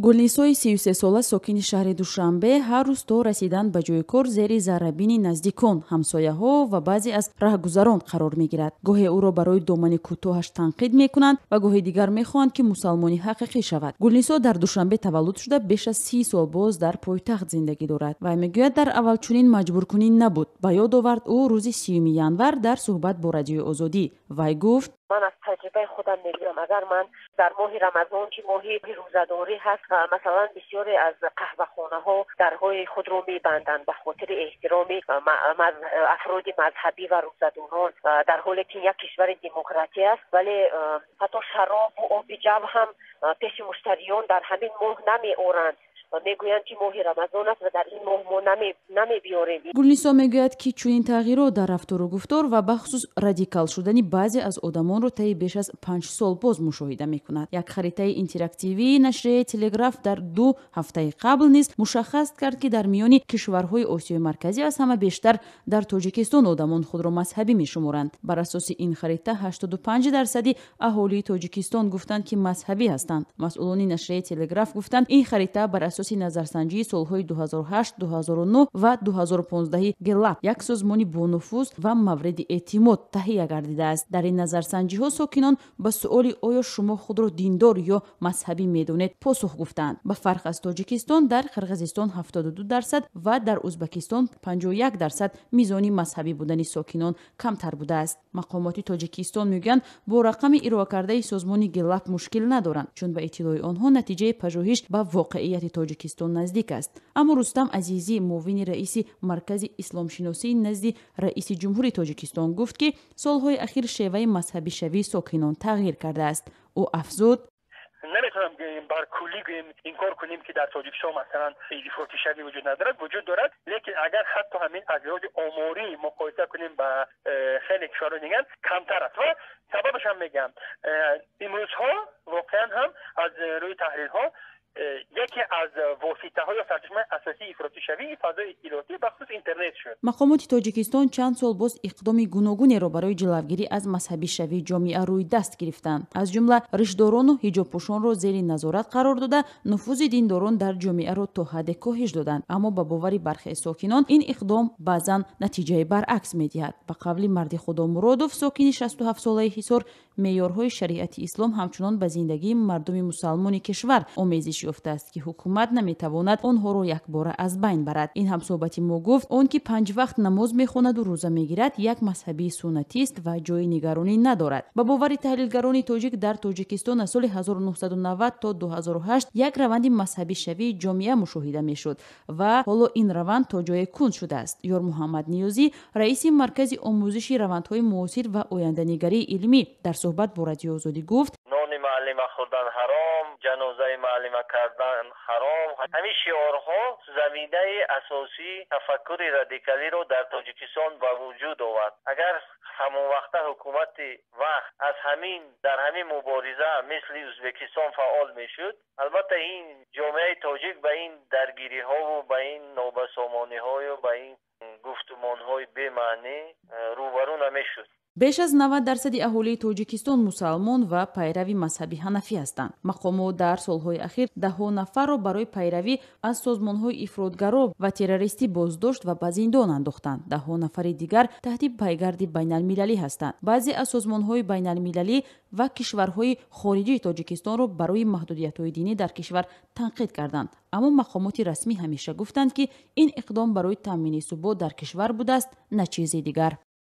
Гулнисои 33сола, сокини шаҳри Душанбе, ҳар рӯз то расидан ба ҷои кор зери заррабини наздикон, ҳамсояҳо ва баъзе аз раҳгузарон қарор мегирад. Гоҳе ӯро барои домани кӯтоҳаш танқид мекунанд ва гоҳи дигар мехоҳанд, ки мусалмони ҳақиқӣ шавад. Гулнисо дар Душанбе таваллуд шуда, беш аз 30 сол боз дар пойтахт зиндагӣ дорад. Вай мегӯяд, дар аввал чунин маҷбуркунӣ набуд. Ба ёд овард ӯ рӯзи 30 январ дар суҳбат бо Радиои Озодӣ. Вай гуфт: Ман аз таҷрибаи худам мегӯям, агар ман дар моҳи Рамазон, ки моҳи рӯзадорӣ ҳаст, масалан, бисёре аз қаҳвахонаҳо дарҳои худро мебанданд ба хотири эҳтироми афроди мазҳабӣ ва рӯзадорон, дар ҳоле ки як кишвари демократӣ аст, вале ҳатто шаробу оби ҷав ҳам пеши муштариён дар ҳамин моҳ намеоранд ва мегӯянд, ки моҳи Рамазон аст ва дар ин моҳ мо намебиёрем. Гулнисо мегӯяд, ки чунин тағйирот дар рафтору гуфтор ва бахусус радикал шудани баъзе аз одамонро таи беш аз 5 сол боз мушоҳида мекунад. Як харитаи интерактивии нашрияи Телеграф дар 2 ҳафтаи қабл низ мушаххас кард, ки дар миёни кишварҳои Осиёи Марказӣ аз ҳама бештар дар Тоҷикистон одамон худро мазҳабӣ мешуморанд. Бар асоси ин харита 85% аҳолии Тоҷикистон гуфтанд, ки мазҳабӣ ҳастанд. Масъулони нашрияи Телеграф гуфтанд, ин харита бар асоси назарсанҷии солҳои 2008, 2009 ва 2015 Гэллап, як созмони бонуфуз ва мавриди эътимод, таҳия гардидааст. Дар ин назарсанҷиҳо сокинон ба суоли «Оё шумо худро диндор ё мазҳабӣ медонед?» посух гуфтаанд. Ба фарқ аз Тоҷикистон, дар Қирғизистон 72% ва дар Ӯзбекистон 51% мизони мазҳабӣ будани сокинон камтар будааст. Мақомоти Тоҷикистон мегӯянд, бо рақами ироакардаи созмони Геллап мушкил надоранд, чун ба иттилои онҳо натиҷаи пажӯҳиш ба воқеияти Тоҷикистон наздик аст. Аммо Рустам Азизӣ, муовини раиси Маркази исломшиносии назди раиси ҷумҳури Тоҷикистон, гуфт, ки солҳои ахир шеваи мазҳабишавии сокинон тағйир кардааст. Ӯ афзуд: Наметавонам гӯем, бар куллӣ гӯем, инкор кунем, ки дар Тоҷикистон, масалан, ифротишавӣ вуҷуд надорад. Вуҷуд дорад, лекин агар ҳатто ҳамин аз лиҳози оморӣ муқоиса кунем ба хеле кишварҳои дигар, камтар аст ва сабабаш ҳам мегӯям. Имрӯзҳо воқеан ҳам аз рӯи таҳлилҳо яке аз воситаҳо ё сарчашмаи асосии ифротишавӣ фазои иттилоотӣ, бахусус интернет шуд. Мақомоти Тоҷикистон чанд сол боз иқдоми гуногунеро барои ҷилавгирӣ аз мазҳабишавии ҷомеа рӯи даст гирифтанд. Аз ҷумла ришдорону ҳиҷобпӯшонро зери назорат қарор дода, нуфузи диндорон дар ҷомеаро то ҳадде коҳиш доданд. Аммо ба бовари бархе сокинон, ин иқдом баъзан натиҷаи баръакс медиҳад. Ба қавли Марди Худомуродов, сокини 67солаи Ҳисор, меъёрҳои шариати ислом ҳамчунон ба зиндагии мардуми мусалмони кишвар омезиш ёфтааст, ки ҳукумат наметавонад онҳоро якбора аз байн барад. Ин ҳамсӯҳбати мо гуфт, он ки панҷ вақт намоз мехонаду рӯза мегирад, як мазҳабии суннатист ва ҷои нигаронӣ надорад. Ба бовари таҳлилгарони тоҷик, дар Тоҷикистон аз соли 1990 то 2008 як раванди мазҳабишавии ҷомеа мушоҳида мешуд ва ҳоло ин раванд то ҷое кунд шудааст. Ёрмуҳаммад Ниёзӣ, раиси Маркази омӯзиши равандҳои муосир ва оянданигарии илмӣ, дар суҳбат бо Радиои Озодӣ гуфт: Нони муаллима хӯрдан ҳаром, ҷанозаи муаллима кардан ҳаром. Ҳамин шиорҳо заминаи асосии тафаккури радикалиро дар Тоҷикистон ба вуҷуд овард. Агар ҳамон вақта ҳукумати вақт аз ҳамин дар ҳамин мубориза мисли Ӯзбекистон фаъол мешуд, албатта, ин ҷомеаи тоҷик ба ин даргириҳову ба ин нобасомониҳою ба ин гуфтумонҳои бемаънӣ рӯбарӯ намешуд. Беш аз 90% аҳолии Тоҷикистон мусалмон ва пайрави мазҳаби ҳанафӣ ҳастанд. Мақомот дар солҳои ахир даҳҳо нафарро барои пайравӣ аз созмонҳои ифротгаро ва террористӣ боздошт ва ба зиндон андохтанд. Даҳҳо нафари дигар таҳти пайгарди байналмилалӣ ҳастанд. Баъзе аз созмонҳои байналмилалӣ ва кишварҳои хориҷии Тоҷикистонро барои маҳдудиятҳои динӣ дар кишвар танқид карданд. Аммо мақомоти расмӣ ҳамеша гуфтанд, ки ин иқдом барои таъмини субот дар кишвар будааст, на чизи дигар.